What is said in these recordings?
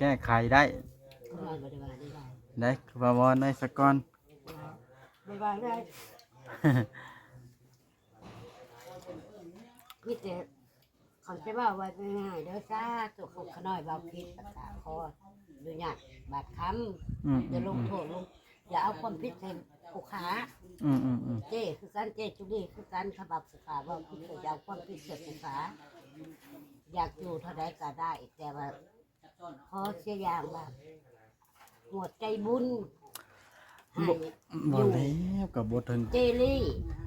ແກ້ໄຂໄດ້ ຂ້ານ້ອຍບໍ່ໄດ້ວ່າໄດ້ ໄດ້ ຄືວ່າວອນໄດ້ສາກ່ອນ ບໍ່ວ່າໄດ້ ມີແຕ່ ເຂົາຈະເວົ້າວ່າງ່າຍໆເດີ ສາທຸ ຂ້ານ້ອຍເວົ້າຜິດ ກໍຂໍອະນຸຍາດບາດຄຳ ອືມ ຢ່າລົງໂທດ ອືມ ລົງ ຢ່າເອົາຄວາມຜິດໃສ່ຜູ້ຂ້າ ອືມໆໆ ເຈ້ຄືກັນ ເຈ້ຈຸລີຄືກັນ ຖ້າວ່າຜູ້ຂ້າເວົ້າຜິດ ກໍຢ່າເອົາຄວາມຜິດໃສ່ຜູ້ຂ້າ ຢາກຢູ່ເທົ່າໃດກໍໄດ້ ແຕ່ວ່າ ຂໍເສຍຢ່າງວ່າ ຫົວໃຈບຸນໃຫ້ ບໍ່ ຢູ່ ບໍ່ແລ້ວ ກໍບໍ່ເຖິງ ເຈລີ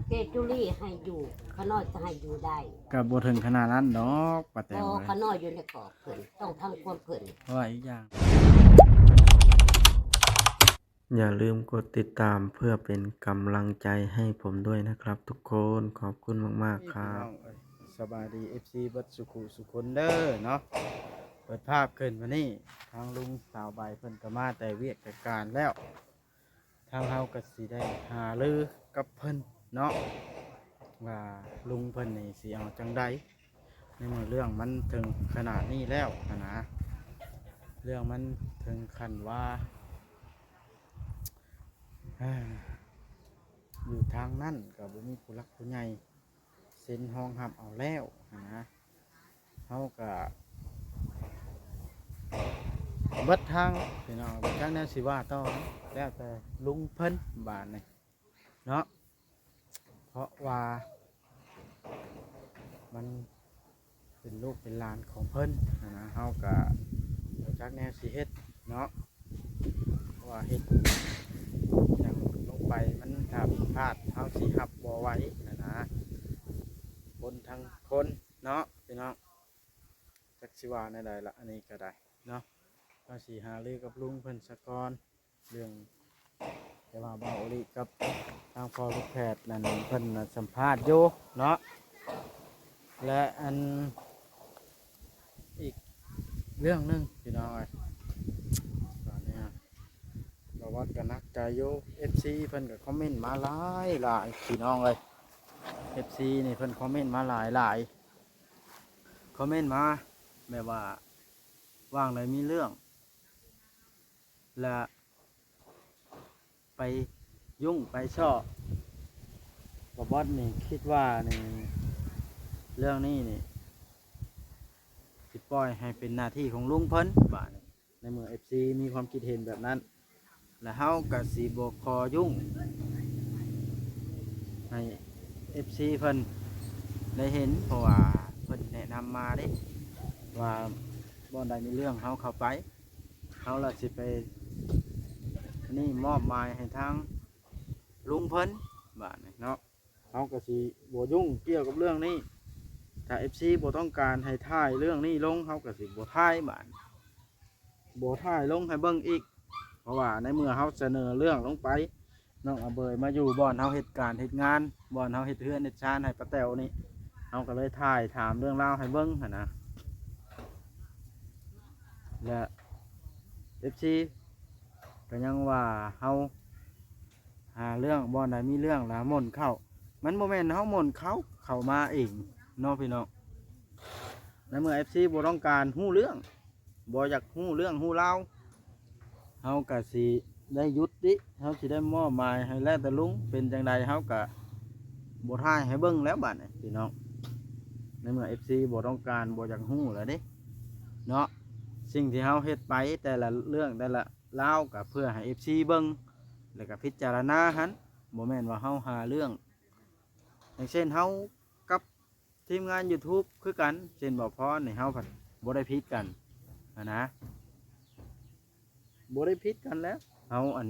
ເຈຈຸລີໃຫ້ຢູ່ ຂ້ານ້ອຍຈະໃຫ້ຢູ່ໄດ້ ກໍບໍ່ເຖິງຂະໜາດນັ້ນດອກ ປ້າແຕງ ບໍ່ ເອີຍ ຂ້ານ້ອຍຢູ່ໃນກອບເພິ່ນ ຕ້ອງຟັງຄວາມເພິ່ນ ເພາະວ່າອີກຢ່າງ ຢ່າລືມກົດຕິດຕາມເພື່ອເປັນກຳລັງໃຈໃຫ້ຜົມດ້ວຍນະຄັບທຸກຄົນ ຂອບຄຸນມາກໆ ເອີຍ ຄັບ ພີ່ນ້ອງເອີຍ ສະບາຍດີ ເອັຟຊີ ເບິດສຸຂູສຸຄົນເດີເນາະ ເປີດພາບຂຶ້ນມື້ນີ້ ທາງລຸງສາວໃບເພິ່ນກໍມາແຕ່ວຽກແຕ່ການແລ້ວ ທາງເຮົາກໍຊິໄດ້ຫາລືກັບເພິ່ນເນາະ ວ່າລຸງເພິ່ນນີ້ຊິເອົາຈັ່ງໃດ ໃນເມື່ອເລື່ອງມັນເຖິງຂະໜາດນີ້ແລ້ວຫັ້ນນະ ເລື່ອງມັນເຖິງຂັ້ນວ່າ ຢູ່ທາງນັ້ນກໍບໍ່ມີຜູ້ຫຼັກຜູ້ໃຫຍ່ເຊັນຮອງຮັບເອົາແລ້ວຫັ້ນນະ ເຮົາກໍເບິດທາງພີ່ນ້ອງ ບໍ່ຈັກແນວຊິວ່າຕໍ່ ແລ້ວແຕ່ລຸງເພິ່ນບາດນີ້ເນາະ ເພາະວ່າມັນ ເປັນລູກເປັນຫຼານຂອງເພິ່ນຫັ້ນນະ ເຮົາກະບໍ່ຈັກແນວຊິເຮັດເນາະ ເພາະວ່າເຮັດຫຍັງລົງໄປມັນຖ້າຜິດພາດ ເຮົາຊິຮັບບໍ່ໄຫວຫັ້ນນະ ຄົນທັງຄົນເນາະພີ່ນ້ອງ ຈັກຊິວ່າແນວໃດລະ ອັນນີ້ກະໄດ້ເນາະ ເຮົາຊິຫາລືກັບລຸງເພິ່ນສາກ່ອນ. ເລື່ອງ ແຕ່ວ່າບ່າວໂອລິກັບທາງພໍ່ລູກແພດນັ້ນ ເພິ່ນນະສຳພາດຢູ່ເນາະ ແລະ ອັນ ອີກເລື່ອງໜຶ່ງພີ່ນ້ອງເອີຍ ຕອນນີ້ບ່າວບອດກໍໜັກໃຈຢູ່ ເອັຟຊີເພິ່ນກໍຄອມເມັນມາຫຼາຍໆ ພີ່ນ້ອງເອີຍ ເອັຟຊີນີ້ເພິ່ນຄອມເມັນມາຫຼາຍໆ ຄອມເມັນມາແບບວ່າ ວ່າງໃດມີເລື່ອງ ແລະ ໄປຫຍຸ້ງໄປຊອກ ບ່າວບອດນີ້ຄິດວ່ານີ້ ເລື່ອງນີ້ນີ້ ຊິປ່ອຍໃຫ້ເປັນໜ້າທີ່ຂອງລຸງເພິ່ນ ບາດນີ້ ໃນເມື່ອເອັຟຊີມີຄວາມຄິດເຫັນແບບນັ້ນ ແລະ ເຮົາກະຊິບໍ່ຂໍຫຍຸ້ງ ໃຫ້ເອັຟຊີເພິ່ນໄດ້ເຫັນ ເພາະວ່າເພິ່ນແນະນຳມາເດ້ ວ່າບ່ອນໃດມີເລື່ອງເຮົາເຂົ້າໄປ ເຮົາລະຊິໄປ ອັນນີ້ມອບໝາຍໃຫ້ທາງລຸງເພິ່ນ ບາດນີ້ເນາະ ເຮົາກໍຊິບໍ່ຫຍຸ້ງກ່ຽວກັບເລື່ອງນີ້ ຖ້າເອັຟຊີບໍ່ຕ້ອງການໃຫ້ຖ່າຍເລື່ອງນີ້ລົງ ເຮົາກໍຊິບໍ່ຖ່າຍ ບາດນີ້ ບໍ່ຖ່າຍລົງໃຫ້ເບິ່ງອີກ ເພາະວ່າໃນເມື່ອເຮົາສະເໜີເລື່ອງລົງໄປ ນ້ອງອາເບີຍມາຢູ່ບ່ອນເຮົາເຮັດການເຮັດງານ ບ່ອນເຮົາເຮັດເຮືອນເຮັດຊານໃຫ້ປ້າແຕວນີ້ ເຮົາກໍເລີຍຖ່າຍຖາມເລື່ອງລາວໃຫ້ເບິ່ງຫັ້ນນະ ແລະ ເອັຟຊີ ກໍຍັງວ່າເຮົາຫາເລື່ອງ ບ່ອນໃດມີເລື່ອງລະໝົນເຂົ້າ ມັນບໍ່ແມ່ນເຮົາໝົນເຂົາ ເຂົາມາເອງເນາະພີ່ນ້ອງ ໃນເມື່ອເອັຟຊີບໍ່ຕ້ອງການຮູ້ເລື່ອງ ບໍ່ຢາກຮູ້ເລື່ອງຮູ້ລາວ ເຮົາກະຊິໄດ້ຢຸດຕິ ເຮົາຊິໄດ້ມອບໝາຍໃຫ້ແລ້ວແຕ່ລຸງ ເປັນຈັ່ງໃດເຮົາກະບໍ່ຖ່າຍໃຫ້ເບິ່ງແລ້ວບາດນີ້ພີ່ນ້ອງ ໃນເມື່ອເອັຟຊີບໍ່ຕ້ອງການ ບໍ່ຢາກຮູ້ແລ້ວເດ້ເນາະ ສິ່ງທີ່ເຮົາເຮັດໄປແຕ່ລະເລື່ອງແຕ່ລະລາວ ກະເພື່ອໃຫ້ເອັຟຊີເບິ່ງ ແລ້ວກະພິຈາລະນາຫັ້ນ ບໍ່ແມ່ນວ່າເຮົາຫາເລື່ອງ ຢ່າງເຊັ່ນເຮົາກັບ ທີມງານ YouTube ຄືກັນ ເຊັ່ນ ບ່າວພອນນີ້ ເຮົາພັດບໍ່ໄດ້ຜິດກັນຫັ້ນນະ ບໍ່ໄດ້ຜິດກັນແຫຼະ ເຮົາ ອັນ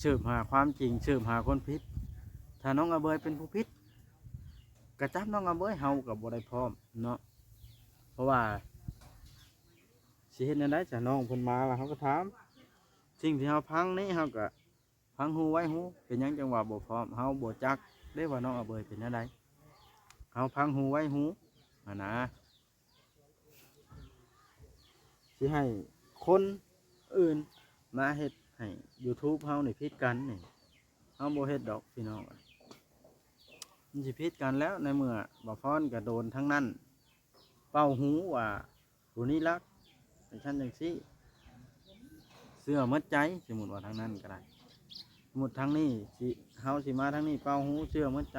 ສືບຫາຄວາມຈິງ ສືບຫາຄົນຜິດ ຖ້ານ້ອງອາເບີຍເປັນຜູ້ຜິດ ກະຈັບນ້ອງອາເບີຍ ເຮົາກໍບໍ່ໄດ້ພ້ອມເນາະ ເພາະວ່າຊິເຮັດແນວໃດ ຖ້ານ້ອງເພິ່ນມາລະ ເຮົາກໍຖາມ ສິ່ງທີ່ເຮົາຟັງນີ້ ເຮົາກໍ ຟັງຮູ້ໄວ້ຮູ້ ເປັນຫຍັງຈັ່ງວ່າບໍ່ພ້ອມ ເຮົາບໍ່ຈັກເດ້ວ່ານ້ອງອາເບີຍເປັນແນວໃດ ເຮົາຟັງຮູ້ໄວ້ຮູ້ຫັ້ນນະ ຊິໃຫ້ຄົນອື່ນມາເຮັດໃຫ້ YouTube ເຮົານີ້ຜິດກັນນີ້ ເຮົາບໍ່ເຮັດດອກພີ່ນ້ອງ ມັນຊິຜິດກັນແລ້ວ ໃນເມື່ອບ່າວພອນກໍໂດນທັງນັ້ນ ເປົ່າຫູວ່າ ຜູ້ນີ້ລັກ ຈັ່ງຊັ້ນຈັ່ງຊີ້ ເຊື່ອໝົດໃຈ. ສົມມຸດວ່າທາງນັ້ນກໍໄດ້ ສົມມຸດທາງນີ້ຊິ ເຮົາຊິມາທາງນີ້ເປົ່າຫູ ເຊື່ອໝົດໃຈ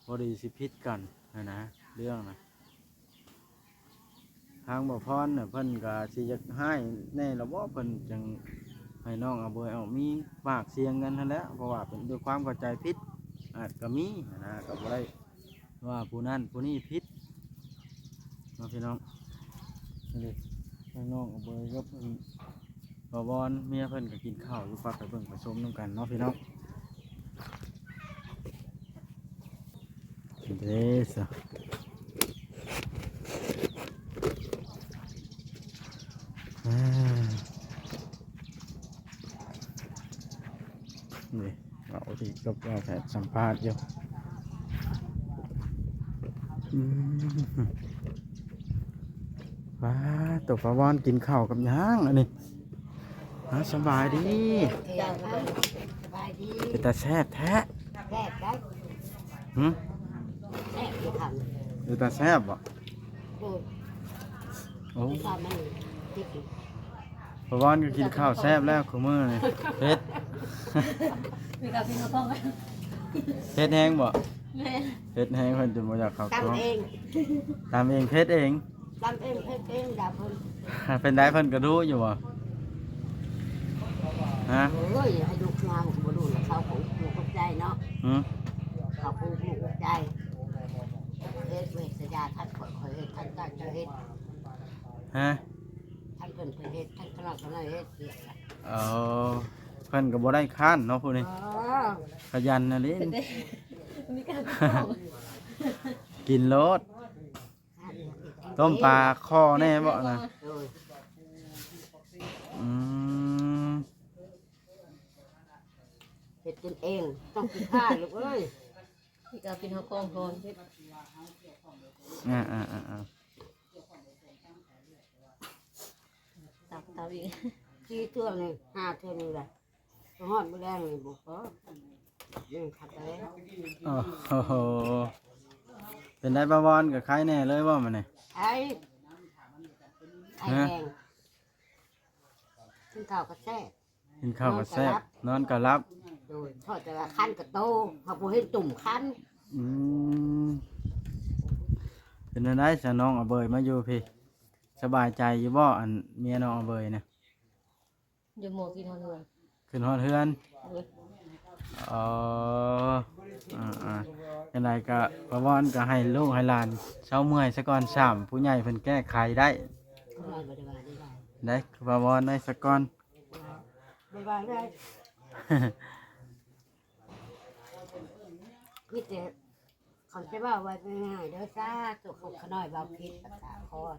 ພໍດີຊິຜິດກັນຫັ້ນນະ ເລື່ອງນະ. ທາງບ່າວພອນນະ ເພິ່ນກໍຊິຢາກຮ້າຍແດ່ລະບໍ ເພິ່ນຈັ່ງໃຫ້ນ້ອງອາເບີຍອອກມີປາກສຽງກັນຫັ້ນແຫຼະ ເພາະວ່າເປັນດ້ວຍຄວາມເຂົ້າໃຈຜິດ ອາດກໍມີຫັ້ນນະ ກໍບໍ່ໄດ້ວ່າຜູ້ນັ້ນຜູ້ນີ້ຜິດເນາະພີ່ນ້ອງ. ນີ້ ທາງນ້ອງອາເບີຍກັບ ບ່າວວອນເມຍເພິ່ນກໍກິນເຂົ້າຢູ່ ພາໄປເບິ່ງໄປຊົມນຳກັນເນາະພີ່ນ້ອງ. ເດ້ຊະ ອ່າ ນີ້ ເວົ້າທີ່ກັບບ່າວແພດສຳພາດຢູ່. ອືມ ວ້າ ໂຕ ບ່າວວອນກິນເຂົ້າກັບຫຍັງອັນນີ້? ອ້າວ ສະບາຍດີ. ເຈົ້າ ສະບາຍດີ. ເປັນຕາແຊບແທ້. ແຊບໄດ໋. ຫື? ແຊບຢູ່ຄັນ. ເປັນຕາແຊບບໍ? ໂດຍ. ໂອ້ ແຕ່ວ່າມັນຕິດຢູ່. ບ່າວວອນກໍກິນເຂົ້າແຊບແລ້ວຄູ່ມື້ນີ້. ເຜັດ. ມີກາກິນມາພ້ອມກັນ. ເຜັດແຮງບໍ? ແມ່ນ. ເຜັດແຮງ ເພິ່ນຈົນບໍ່ຢາກເຂົ້າທ້ອງ. ຕຳເອງ ຕຳເອງ ເຜັດເອງ. ຕຳເອງ ເຜັດເອງ ດາເພິ່ນ. ເປັນໃດ ເພິ່ນກະດຸຢູ່ບໍ່? ຮະ? ໂອ້ຍ ໃຫ້ລູກເຮົາກໍບໍ່ດຸ ແລ້ວເຂົາກໍອຸກອົກໃຈເນາະ. ຫື? ເຂົາກໍອຸກອົກໃຈ. ເຮັດເວດສະຍາ ທັງຂ້ອຍ ຂ້ອຍເຮັດ ທັງເຈົ້າ ເຈົ້າເຮັດ. ຮະ? ທັງເພິ່ນ ເພິ່ນເຮັດ ທັງຂ້ານ້ອຍ ຂ້ານ້ອຍເຮັດ. ເອີ ເພິ່ນກໍບໍ່ໄດ້ຄ້ານເນາະຜູ້ນີ້. ອໍ ຂະຫຍັນອີ່ຫຼີ. ມີການ ກິນໂລດ. ຕົ້ມປາຄໍ່ແດ່ບໍນະ? ໂດຍ. ອືມ ເຮັດກິນເອງ ຕ້ອງກິນຂ້າລູກເອີຍ. ນີ້ກໍເປັນເຮົາຂອງທອນເຮັດ. ອ່າໆໆໆ ຕັກເຕົາອີກ ສີ່ເທື່ອນີ້ ຫ້າເທື່ອນີ້ແຫຼະ. ຮອດມື້ແລງນີ້ບໍ່ພໍ. ອືມ ຄັກແລ້ວ. ໂອ້ໂຫ ເປັນໄດ ປ້າວອນ ກໍໄຄແດ່ເລີຍບໍ່ມື້ນີ້? ໄຄ ໄຄແຮງ. ຮະ? ກິນເຂົ້າກໍແຊບ ກິນເຂົ້າກໍແຊບ ນອນກໍຫຼັບ ນອນກໍຫຼັບ. ໂດຍ ເພາະແຕ່ວ່າຄັນກະໂຕ ເຮົາບໍ່ເຫັນຕຸ່ມຄັນ. ອືມ ເປັນແນວໃດຊະ ນ້ອງອາເບີຍມາຢູ່ພີ້ ສະບາຍໃຈຢູ່ບໍ່ ອັນເມຍນ້ອງອາເບີຍນະ? ຢູ່ໝໍກິນຮອດເຮືອນ ຂຶ້ນຮອດເຮືອນ. ໂດຍ. ອໍ ອ່າໆ ຈັ່ງໃດກໍ ປ້າວອນກໍໃຫ້ລູກໃຫ້ຫຼານເຊົາເມື່ອຍສາກ່ອນ ສາມຜູ້ໃຫຍ່ເພິ່ນແກ້ໄຂໄດ້. ຂ້ານ້ອຍບໍ່ໄດ້ວ່າໄດ້. ໄດ້ ປ້າວອນໄດ້ສາກ່ອນ. ບໍ່ວ່າໄດ້ ມີແຕ່ ເຂົາຈະເວົ້າວ່າງ່າຍໆເດີ ສາທຸ ຂ້ານ້ອຍເວົ້າຜິດ ປະສາຂໍອະ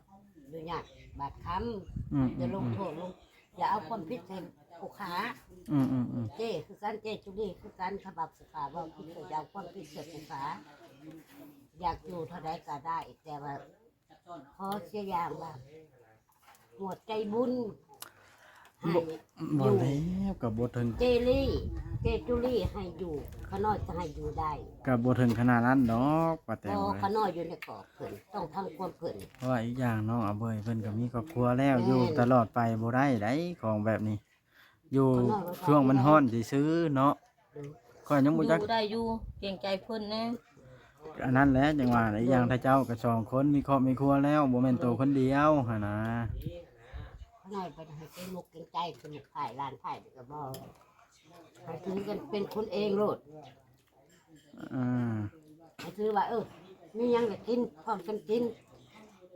ນຸຍາດບາດຄຳ. ອືມໆໆ ຢ່າລົງໂທດລົງ ຢ່າເອົາຄວາມຜິດໃສ່ຜູ້ຂ້າ. ອືມໆໆ ເຈ້ຄືກັນ ເຈ້ຈຸລີຄືກັນ ຖ້າວ່າຜູ້ຂ້າເວົ້າຜິດ ກໍຢ່າເອົາຄວາມຜິດໃສ່ຜູ້ຂ້າ. ຢາກຢູ່ເທົ່າໃດກໍໄດ້ ແຕ່ວ່າ ຂໍເສຍຢ່າງວ່າ ຫົວໃຈບຸນໃຫ້ ບໍ່ ບໍ່ ຢູ່ ແລ້ວກໍບໍ່ເຖິງ ເຈລີ ເຈຈຸລີໃຫ້ຢູ່ ຂ້ານ້ອຍຈະໃຫ້ຢູ່ໄດ້. ກໍບໍ່ເຖິງຂະໜາດນັ້ນດອກ ປ້າແຕວເອີຍ. ບໍ່ ຂ້ານ້ອຍຢູ່ໃນກອບເພິ່ນ ຕ້ອງທຳຄວາມເພິ່ນ. ເພາະວ່າອີກຢ່າງນ້ອງອາເບີຍເພິ່ນກໍມີຄອບຄົວແລ້ວ. ແມ່ນ. ຢູ່ຕະຫຼອດໄປບໍ່ໄດ້ໃດ ຂອງແບບນີ້. ຢູ່ ຂ້ານ້ອຍວ່າ ຊ່ວງມັນຮ້ອນຊື່ໆເນາະ. ໂດຍ. ຂ້ອຍຍັງບໍ່ຈັກ ຢູ່ໄດ້ຢູ່ ເກງໃຈເພິ່ນແດ່. ອັນນັ້ນແຫຼະ ຈັ່ງວ່າ ອີກຢ່າງ ໂດຍ ຖ້າເຈົ້າກໍສອງຄົນ ມີຄອບມີຄົວແລ້ວ ບໍ່ແມ່ນໂຕຄົນດຽວຫັ້ນນະ. ຂ້ານ້ອຍບໍ່ໄດ້ໃຫ້ເກງອົກເກງໃຈ ຄືລູກໃຜຫຼານໃຜກໍບໍ່ ໃຫ້ຖືກັນເປັນຄົນເອງໂລດ. ອ່າ ໃຫ້ຖືວ່າ ເອີ ມີຫຍັງກໍກິນ ພ້ອມກັນກິນ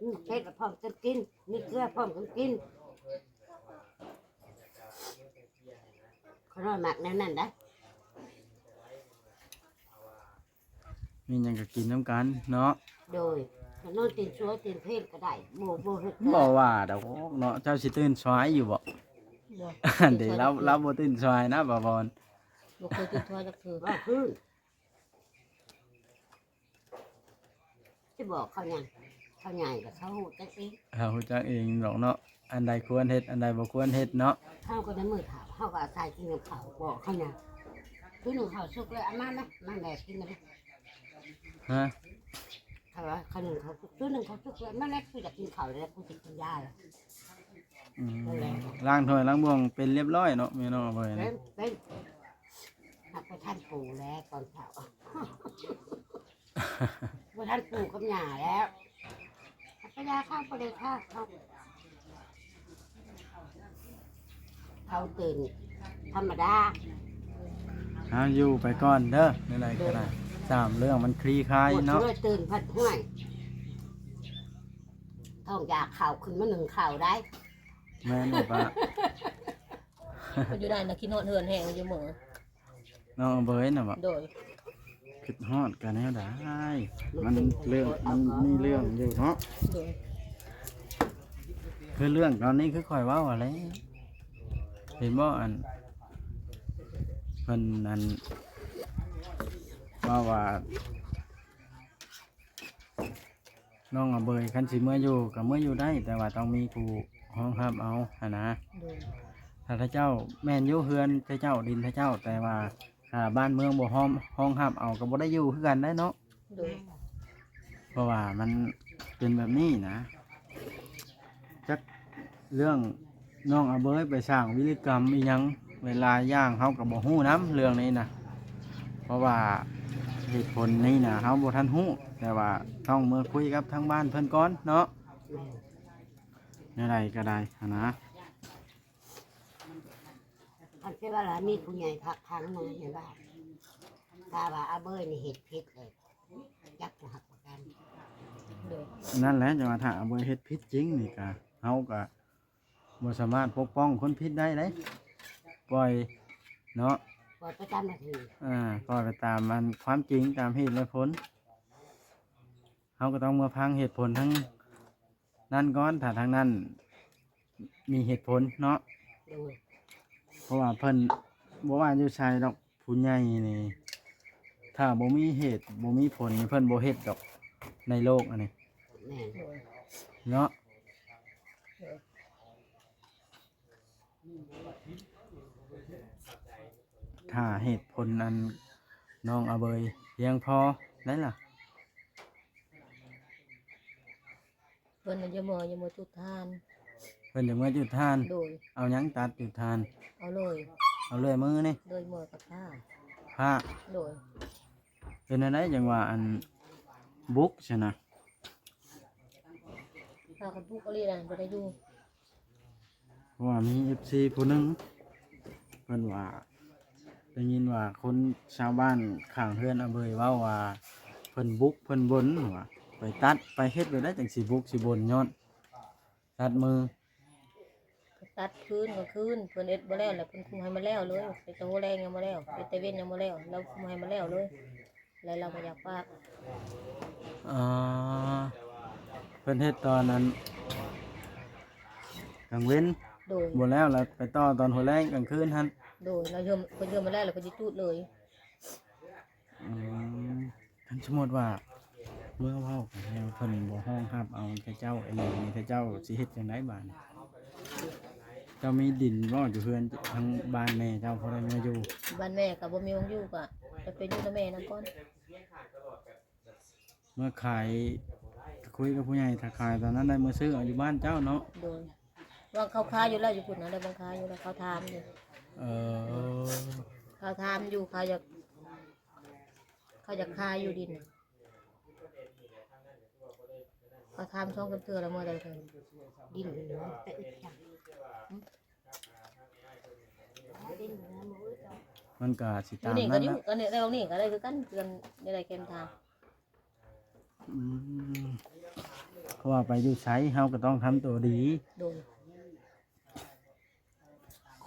ມີເຜັດກໍພ້ອມກັນກິນ ມີເກືອພ້ອມກັນກິນ. ຂ້ານ້ອຍມັກແນວນັ້ນໄດ໋. ມີຫຍັງກໍກິນນຳກັນເນາະ. ໂດຍ ຂ້ານ້ອຍຕີນຊົ່ວຕີນເພງກໍໄດ້ ບໍ່ ບໍ່ເຮັດ ບໍ່ວ່າດອກເນາະ. ເຈົ້າຊິຕື່ນສວາຍຢູ່ບໍ່? ບໍ່. ອັນເດ ລາວ ລາວບໍ່ຕື່ນສວາຍນະ ບ່າວອນ. ບໍ່ເຄີຍຕື່ນສວາຍຈັກເທື່ອ. ວ່າຄື ຊິບອກເຂົາຫຍັງ ເຂົາໃຫຍ່ແລ້ວເຂົາຮູ້ຈັກເອງ. ເຂົາຮູ້ຈັກເອງດອກເນາະ ອັນໃດຄວນເຮັດ ອັນໃດບໍ່ຄວນເຮັດເນາະ. ເຮົາກໍໃນມື້ເຖົ້າ ເຮົາກໍອາໄສກິນກັບເຂົາ ບອກເຂົາຫຍັງ ຄືໜຶ້ງເຂົ້າສຸກແລ້ວ ເອົາມາແມະ ມາແມ່ກິນນະ. ຮະ? ເຂົາວ່າ ຄັນໜຶ້ງເຂົ້າສຸກ ຄືໜຶ້ງເຂົ້າສຸກແລ້ວ ມາແລ້ວ ກູຢາກກິນເຂົ້າແລ້ວ ກູຈະກິນຢາແລ້ວ. ອືມ ລ້າງຖ້ວຍລ້າງບ່ວງເປັນຮຽບຮ້ອຍເນາະ ແມ່ນ້ອງອາເບີຍ ເປັນ ເປັນ ຫາກບໍ່ທັນປູແລ້ວຕອນເຊົ້າ ບໍ່ທັນປູກັບຫຍ້າແລ້ວ ພະຍາຂ້າບໍ່ໄດ້ຂ້າເຂົາ ເຂົາຕື່ນທຳມະດາ ເຮົາຢູ່ໄປກ່ອນເດີ ແນວໃດກໍໄດ້ ສາມເລື່ອງມັນຄລີຄາຍເນາະ ໂອ້ຍ ຕື່ນພັດຫ້ວຍ ທ້ອງຢາກເຂົ້າ ຂຶ້ນມາໜຶ້ງເຂົ້າໄດ້ ແມ່ນບໍ່ປ້າ? ຢູ່ໄດ້ນະ ຄິດຮອດເຮືອນແຮງຢູ່ເໝີ ນ້ອງເບີຍນະບໍ? ໂດຍ ຄິດຮອດກະແນວໃດ ມັນເລື່ອງ ມັນມີເລື່ອງຢູ່ເນາະ ໂດຍ ຄືເລື່ອງຕອນນີ້ຄືຂ້ອຍເວົ້າຫັ້ນແຫຼະ ເຫັນບໍ່ ອັນ ເພິ່ນ ອັນ ເວົ້າວ່າ ນ້ອງອາເບີຍ ຄັນຊິເມືອຢູ່ກໍເມືອຢູ່ໄດ້ ແຕ່ວ່າຕ້ອງມີຜູ້ຮອງຮັບເອົາຫັ້ນນະ ໂດຍ ຖ້າເຈົ້າ ແມ່ນຢູ່ເຮືອນເຈົ້າ ດິນເຈົ້າ ແຕ່ວ່າຖ້າບ້ານເມືອງບໍ່ຮອງ ຮອງຮັບເອົາ ກໍບໍ່ໄດ້ຢູ່ຄືກັນໄດ໋ເນາະ ໂດຍ ເພາະວ່າມັນເປັນແບບນີ້ນະ ຈັກເລື່ອງນ້ອງອາເບີຍໄປສ້າງວິລິກຳອີ່ຫຍັງຫຼາຍໆຢ່າງ ເຮົາກໍບໍ່ຮູ້ນຳເລື່ອງນີ້ນະ ເພາະວ່າເຫດຜົນນີ້ນະ ເຮົາບໍ່ທັນຮູ້ ແຕ່ວ່າຕ້ອງເມືອຄຸຍກັບທາງບ້ານເພິ່ນກ່ອນເນາະ ແນວໃດກໍໄດ້ຫັ້ນນະ ຄັນຊິວ່າລະມີຜູ້ໃຫຍ່ພັກພັງມາໃຫ້ວ່າ ຖ້າວ່າອາເບີຍນີ້ເຮັດຜິດເລີຍ ຈັກຜູ້ຮັບປະກັນ ໂດຍ ນັ້ນແຫຼະ ຈັ່ງວ່າຖ້າອາເບີຍເຮັດຜິດຈິງນີ້ກະ ເຮົາກະບໍ່ສາມາດປົກປ້ອງຄົນຜິດໄດ້ເດ້ ປ່ອຍເນາະ ປ່ອຍໄປຕາມໜ້າທີ່ ອ່າ ປ່ອຍໄປຕາມອັນຄວາມຈິງ ຕາມເຫດແລະຜົນ ເຮົາກໍຕ້ອງມາຟັງເຫດຜົນທາງນັ້ນກ່ອນ ຖ້າທາງນັ້ນມີເຫດຜົນເນາະ ໂດຍ ເພາະວ່າເພິ່ນບໍ່ວ່າຢູ່ໃສດອກ ຜູ້ໃຫຍ່ນີ້ ຖ້າບໍ່ມີເຫດບໍ່ມີຜົນນີ້ ເພິ່ນບໍ່ເຮັດດອກ ໃນໂລກອັນນີ້ ແມ່ນ ໂດຍ ເນາະ ໂດຍ ຖ້າເຫດຜົນອັນນ້ອງອາເບີຍພຽງພໍໄດ້ລະ ເພິ່ນນະ ຢ່າເມືອ ຢ່າເມືອຈຸດທານ ເພິ່ນຈະເມືອຈຸດທານ ໂດຍ ເອົາຫຍັງຕັດຈຸດທານ? ເອົາເລື່ອຍ ເອົາເລື່ອຍມືນີ້ ໂດຍ ເມືອກັບພ້າ ພ້າ ໂດຍ ເປັນແນວໃດຈັ່ງວ່າອັນບຸກຊັ້ນນະ? ພາກັນບຸກອີ່ຫຼີນະ ບໍ່ໄດ້ຢູ່ ເພາະວ່າມີເອັຟຊີຜູ້ໜຶ່ງ ເພິ່ນວ່າ ໄດ້ຍິນວ່າຄົນຊາວບ້ານຂ້າງເຮືອນອາເບີຍເວົ້າວ່າ ເພິ່ນບຸກເພິ່ນບົນວ່າ ໄປຕັດໄປເຮັດແບບໃດຈັ່ງຊິບຸກຊິບົນ ຍ້ອນຕັດມື ຕັດຄືນກາງຄືນ ເພິ່ນເຮັດບໍ່ແລ້ວ ແລ້ວເພິ່ນຄຸມໃຫ້ມັນແລ້ວເລີຍ ເຮັດແຕ່ຫົວແລງຍັງບໍ່ແລ້ວ ເຮັດແຕ່ເວັນຍັງບໍ່ແລ້ວ ລາວຄຸມໃຫ້ມັນແລ້ວເລີຍ ແລ້ວລາວບໍ່ຢາກປາກ ອ່າ ເພິ່ນເຮັດຕອນນັ້ນກາງເວັນ ໂດຍ ບໍ່ແລ້ວ ແລ້ວໄປຕໍ່ຕອນຫົວແລງກາງຄືນຫັ້ນ ໂດຍ ລາວເຮັດ ເພິ່ນເຮັດມາແລ້ວ ແລ້ວເພິ່ນຊິຈູດເລີຍ ອືມ ຄັນສົມມຸດວ່າເມື່ອເວົ້າກັນແລ້ວ ເພິ່ນບໍ່ຮອງຮັບເອົາເຈົ້າອີ່ຫຼີນີ້ ເຈົ້າຊິເຮັດຈັ່ງໃດບາດນີ້? ເຈົ້າມີດິນບໍ່ຢູ່ເຮືອນທາງບ້ານແມ່ເຈົ້າ ພໍໄດ້ເມືອຢູ່? ບ້ານແມ່ກໍບໍ່ມີບ່ອນຢູ່ ກໍຈະໄປຢູ່ນຳແມ່ນຳກ່ອນ. ເມືອຂາຍ ຄຸຍກັບຜູ້ໃຫຍ່ ຖ້າຂາຍຕອນນັ້ນໄດ້ເມືອຊື້ເອົາຢູ່ບ້ານເຈົ້າເນາະ? ໂດຍ ວ່າເຂົາຂາຍຢູ່ແລ້ວ ຢູ່ພຸ້ນນະ ໄດ້ບ່ອນຂາຍຢູ່ແລ້ວ ເຂົາຖາມຢູ່. ເອີ ເຂົາຖາມຢູ່ ເຂົາຢາກ ເຂົາຢາກຂາຍຢູ່ດິນ ເຂົາຖາມສອງສາມເທື່ອແລ້ວ ເມື່ອໃດເທື່ອ ດິນເນາະ ແຕ່ອຶດຈັງ ມັນກະຊິຕາມນັ້ນແຫຼະ ຢູ່ນີ້ກໍຢູ່ ອັນນີ້ແລ້ວນີ້ກໍໄດ້ຄືກັນ ເຮືອນນີ້ໄດ້ແຄມທາງ. ອືມ ເພາະວ່າໄປຢູ່ໃສເຮົາກໍຕ້ອງທຳຕົວດີ. ໂດຍ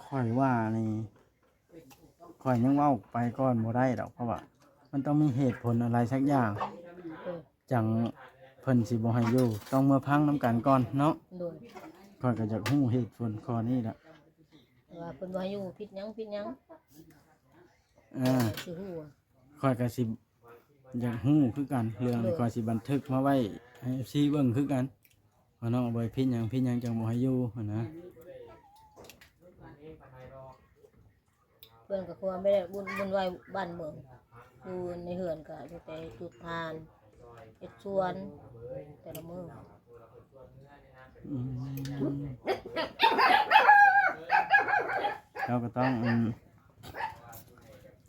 ຂ້ອຍວ່ານີ້ ຂ້ອຍຍັງເວົ້າໄປກ່ອນບໍ່ໄດ້ດອກ ເພາະວ່າມັນຕ້ອງມີເຫດຜົນອະໄລສັກຢ່າງ ໂດຍ ຈັ່ງເພິ່ນຊິບໍ່ໃຫ້ຢູ່ ຕ້ອງເມືອຟັງນຳກັນກ່ອນເນາະ. ໂດຍ ຂ້ອຍກໍຢາກຮູ້ເຫດຜົນຂໍ້ນີ້ແຫຼະ ວ່າເພິ່ນບໍ່ໃຫ້ຢູ່ຜິດຫຍັງ ຜິດຫຍັງ ເອີ ຊິຮູ້ ຂ້ອຍກໍຊິ ຢາກຮູ້ຄືກັນ ເລື່ອງນີ້ ໂດຍ ຂ້ອຍຊິບັນທຶກມາໄວ້ໃຫ້ເອັຟຊີເບິ່ງຄືກັນ ວ່ານ້ອງເບີຍຜິດຫຍັງ ຜິດຫຍັງຈັ່ງບໍ່ໃຫ້ຢູ່ຫັ້ນນະ. ເພິ່ນກໍຄວາມໄປແລ້ວ ບຸນ ບຸນໄຫວ້ບ້ານເມືອງ ຢູ່ໃນເຮືອນກໍມີແຕ່ຈຸດທານ ເຮັດສວນແຕ່ລະມື້. ອືມ ເຈົ້າກໍຕ້ອງ ອັນ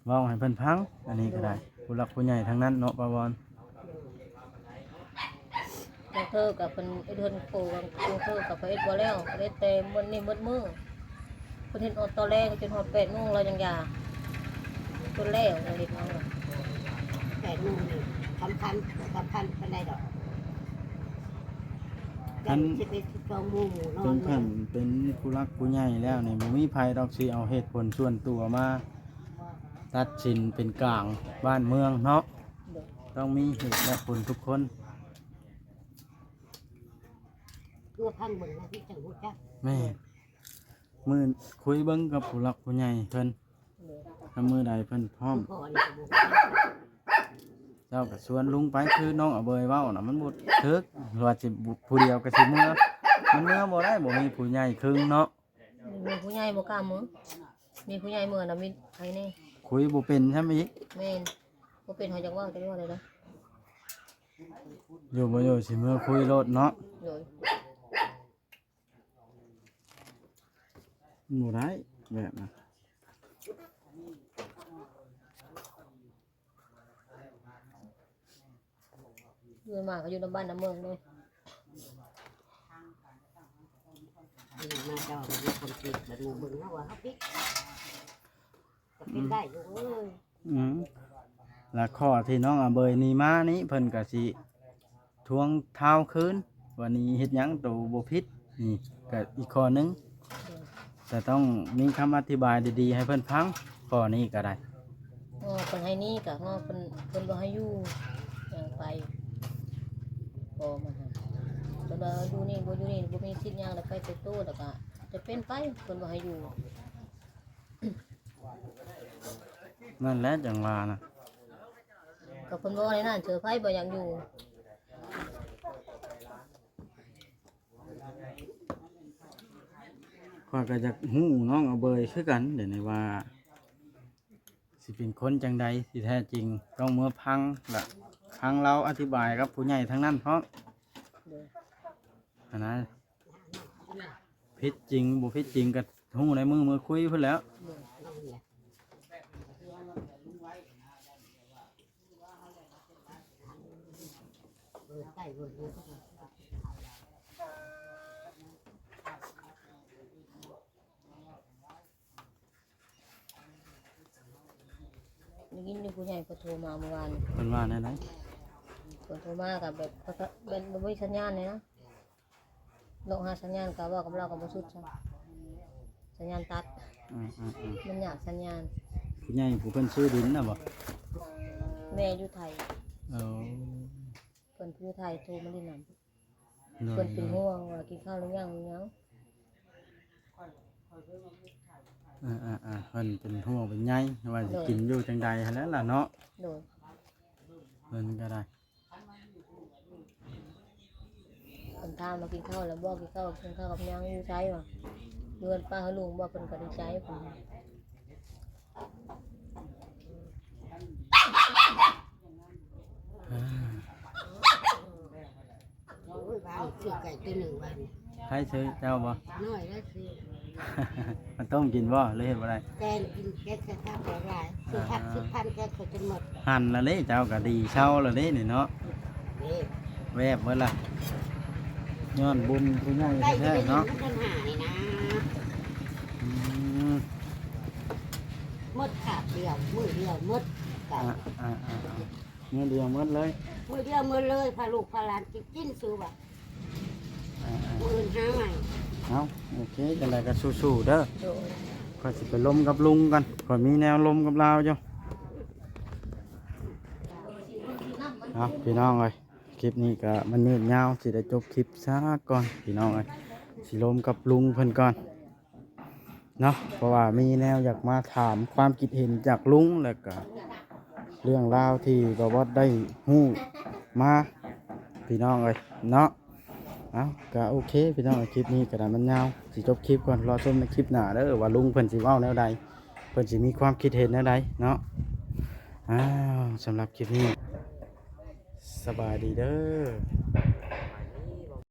ເວົ້າໃຫ້ເພິ່ນຟັງ ອັນນີ້ກໍໄດ້ ຜູ້ຫຼັກຜູ້ໃຫຍ່ທັງນັ້ນເນາະ ປ້າວອນ. ບາງເທື່ອກໍເພິ່ນເຮັດເຮືອນໂຄ ບາງເທື່ອກໍເພິ່ນເຮັດບໍ່ແລ້ວ ເຮັດແຕ່ມື້ນີ້ໝົດມື້ ເພິ່ນເຮັດຮອດຕອນແລງຈົນຮອດແປດໂມງ ລາວຍັງຢາ ຈົນແລ້ວລາວເຮັດເອົາ. ແປດໂມງນີ້ສຳຄັນ ບໍ່ສຳຄັນປານໃດດອກ ຄັນ ສິບເອັດ ສິບສອງໂມງໝູ່ນອນ ເຖິງຂັ້ນເປັນຜູ້ຫຼັກຜູ້ໃຫຍ່ແລ້ວນີ້ ບໍ່ມີໃຜດອກຊິເອົາເຫດຜົນສ່ວນຕົວມາຕັດສິນເປັນກາງບ້ານເມືອງເນາະ ໂດຍ ຕ້ອງມີເຫດແລະຜົນທຸກຄົນ. ຕົວພັງເບິ່ງແລ້ວທີ່ຈະຮູ້ຈັກ ແມ່ນ ມື້ຄຸຍເບິ່ງກັບຜູ້ຫຼັກຜູ້ໃຫຍ່ເພິ່ນ ໂດຍ ຖ້າມື້ໃດເພິ່ນພ້ອມ ພໍ່ນີ້ກໍບໍ່ຮູ້ຈັກ ເຈົ້າກໍຊວນລຸງໄປ ຄືນ້ອງອາເບີຍເວົ້ານະ ມັນບໍ່ຖືກ ວ່າຊິຜູ້ດຽວກໍຊິເມືອ ມັນເມືອບໍ່ໄດ້ ບໍ່ມີຜູ້ໃຫຍ່ຄຶງເນາະ ມີຜູ້ໃຫຍ່ບໍ່ກ້າເມືອ ມີຜູ້ໃຫຍ່ເມືອນະ ມີໃຜແດ່ ຄຸຍບໍ່ເປັນຊ້ຳອີກ ແມ່ນ ບໍ່ເປັນ ເຮົາຢາກເວົ້າ ຈະເວົ້າໄດ້ໃດ ຢູ່ບໍ່ຢູ່ຊິເມືອຄຸຍໂລດເນາະ ໂດຍ. ບໍ່ໄດ້ແບບນັ້ນ ຢູ່ມາກໍຢູ່ນຳບ້ານນຳເມືອງເດ້ ມາເຈົ້າມີຄົນຜິດ ບັດໝູ່ເບິ່ງເຮົາວ່າເຮົາຜິດ ກໍເປັນໄດ້ລູກເອີຍ. ອືມ ແລະ ຂໍ້ທີ່ນ້ອງອາເບີຍນີ້ມານີ້ ເພິ່ນກໍຊິທວງທາວຄືນ ວ່ານີ້ເຮັດຫຍັງໂຕບໍ່ຜິດ ນີ້ກໍອີກຂໍ້ໜຶ່ງ ແຕ່ຕ້ອງມີຄຳອະທິບາຍດີໆໃຫ້ເພິ່ນຟັງ ຂໍ້ນີ້ກໍໄດ້ ງໍເພິ່ນໃຫ້ໜີກໍງໍເພິ່ນ ເພິ່ນບໍ່ໃຫ້ຢູ່ ຫຍັງໄປ ບໍ່ມາຫາ ເພິ່ນວ່າຢູ່ນີ້ ບໍ່ຢູ່ນີ້ ບໍ່ມີສິດຫຍັງ ແລ້ວໄປແຕ່ໂຕ ແລ້ວກໍຈະເປັນໄປ ເພິ່ນບໍ່ໃຫ້ຢູ່. ນັ້ນແຫຼະຈັ່ງວ່ານະ ກໍເພິ່ນເວົ້າໃນນັ້ນ ເສືອໃຜບໍ່ຢາກຢູ່ ຂ້ອຍກໍຢາກຮູ້ນ້ອງອາເບີຍຄືກັນ ດຽວນີ້ວ່າຊິເປັນຄົນຈັ່ງໃດ ທີ່ແທ້ຈິງຕ້ອງເມືອຟັງ ແລະ ຟັງລາວອະທິບາຍກັບຜູ້ໃຫຍ່ທາງນັ້ນພ້ອມ ໂດຍ ຫັ້ນນະ. ຜິດຈິງບໍ່ຜິດຈິງກໍຮູ້ໃນມື້ເມືອຄຸຍພຸ້ນແຫຼ້ວ. ໄດ້ຍິນຢູ່ຜູ້ໃຫຍ່ເພິ່ນໂທມາເມື່ອວານ ເພິ່ນວ່າແນວໃດ? ເພິ່ນໂທມາກໍແບບ ແບບບໍ່ມີສັນຍານນີ້ນະ. ລອງຫາສັນຍານກໍເວົ້າກັບລາວກໍບໍ່ສຸດຊ້ຳ ສັນຍານຕັດ. ອືມໆໆ ມັນຍາກສັນຍານ. ຜູ້ໃຫຍ່ຜູ້ເພິ່ນຊື້ດິນນະບໍ່? ແມ່ຢູ່ໄທ. ເອີ ເພິ່ນຢູ່ໄທໂທມາຫຼິ້ນນຳ. ໂດຍ ເພິ່ນເປັນຫ່ວງວ່າກິນເຂົ້າຫຼືຍັງ ຫຍັງ. ເອີໆໆ ເພິ່ນເປັນຫ່ວງເປັນໃຍວ່າຊິ ໂດຍ ກິນຢູ່ຈັ່ງໃດຫັ້ນແຫຼະລະເນາະ. ໂດຍ ເພິ່ນກໍໄດ້ ເພິ່ນຖາມວ່າກິນເຂົ້າແລ້ວບໍ່? ກິນເຂົ້າ ກິນເຂົ້າກັບຫຍັງ? ຢູ່ໃສວະ? ຢູ່ບ້ານປ້າເຮີລຸງບໍ່? ເພິ່ນກໍດີໃຈເພິ່ນ. ອ່າ ໂອ້ຍ ວານຊື້ໄກ່ຕົວໜຶ່ງວານ. ໃຜຊື້? ເຈົ້າບໍ່? ນ້ອຍແລ້ວຊື້. ມາຕົ້ມກິນບໍ່ ຫຼືເຮັດບໍ່ໄດ້? ແກງກິນ ແກງໃສ່ຜັກຫຼາຍໆ ຊື້ຜັກ ອ່າ ສິບພັນ ແກງເຂົ້າຈົນໝົດ. ຫັ້ນລະເດ້ ເຈົ້າກໍດີເຊົາລະເດ້ນີ້ເນາະ. ເດ້ ແວບເບິດລະ ຍ້ອນບຸນຜູ້ໃຫຍ່ແທ້ໆເນາະ. ໄດ້ຢູ່ເດືອນຫ້ານີ້ນະ. ອືມ ໝົດຄາບດຽວ ມື້ດຽວໝົດ. ອ່າໆໆ ມື້ດຽວໝົດເລີຍ. ມື້ດຽວໝົດເລີຍ ພາລູກພາຫຼານກິນ ກິນ ສູ້ວ່າ. ອ່າໆ ມື້ອື່ນຫາໃໝ່. ເອົາ ໂອເຄ ຈັ່ງໃດກໍສູ້ໆເດີ. ໂດຍ ຂ້ອຍຊິໄປລົມກັບລຸງກ່ອນ ຂ້ອຍມີແນວລົມກັບລາວຢູ່. ເອົາ ພີ່ນ້ອງເອີຍ ຄລິບນີ້ກໍມັນຍືດຍາວ ຊິໄດ້ຈົບຄລິບຊະກ່ອນ ພີ່ນ້ອງເອີຍ. ຊິລົມກັບລຸງເພິ່ນກ່ອນ ເນາະ ເພາະວ່າມີແນວຢາກມາຖາມຄວາມຄິດເຫັນຈາກລຸງ ແລ້ວກະເລື່ອງລາວທີ່ບ່າວບອດໄດ້ຮູ້ມາ ພີ່ນ້ອງເອີຍເນາະ. ເອົ້າ ກະໂອເຄ ພີ່ນ້ອງເອີຍ ຄລິບນີ້ກະໄດ້ມັນຍາວ ຊິຈົບຄລິບກ່ອນ ລໍຊົມໃນຄລິບໜ້າເດີ ວ່າລຸງເພິ່ນຊິເວົ້າແນວໃດ ເພິ່ນຊິມີຄວາມຄິດເຫັນແນວໃດເນາະ. ອ້າວ ສຳລັບຄລິບນີ້ ສະບາຍດີເດີ.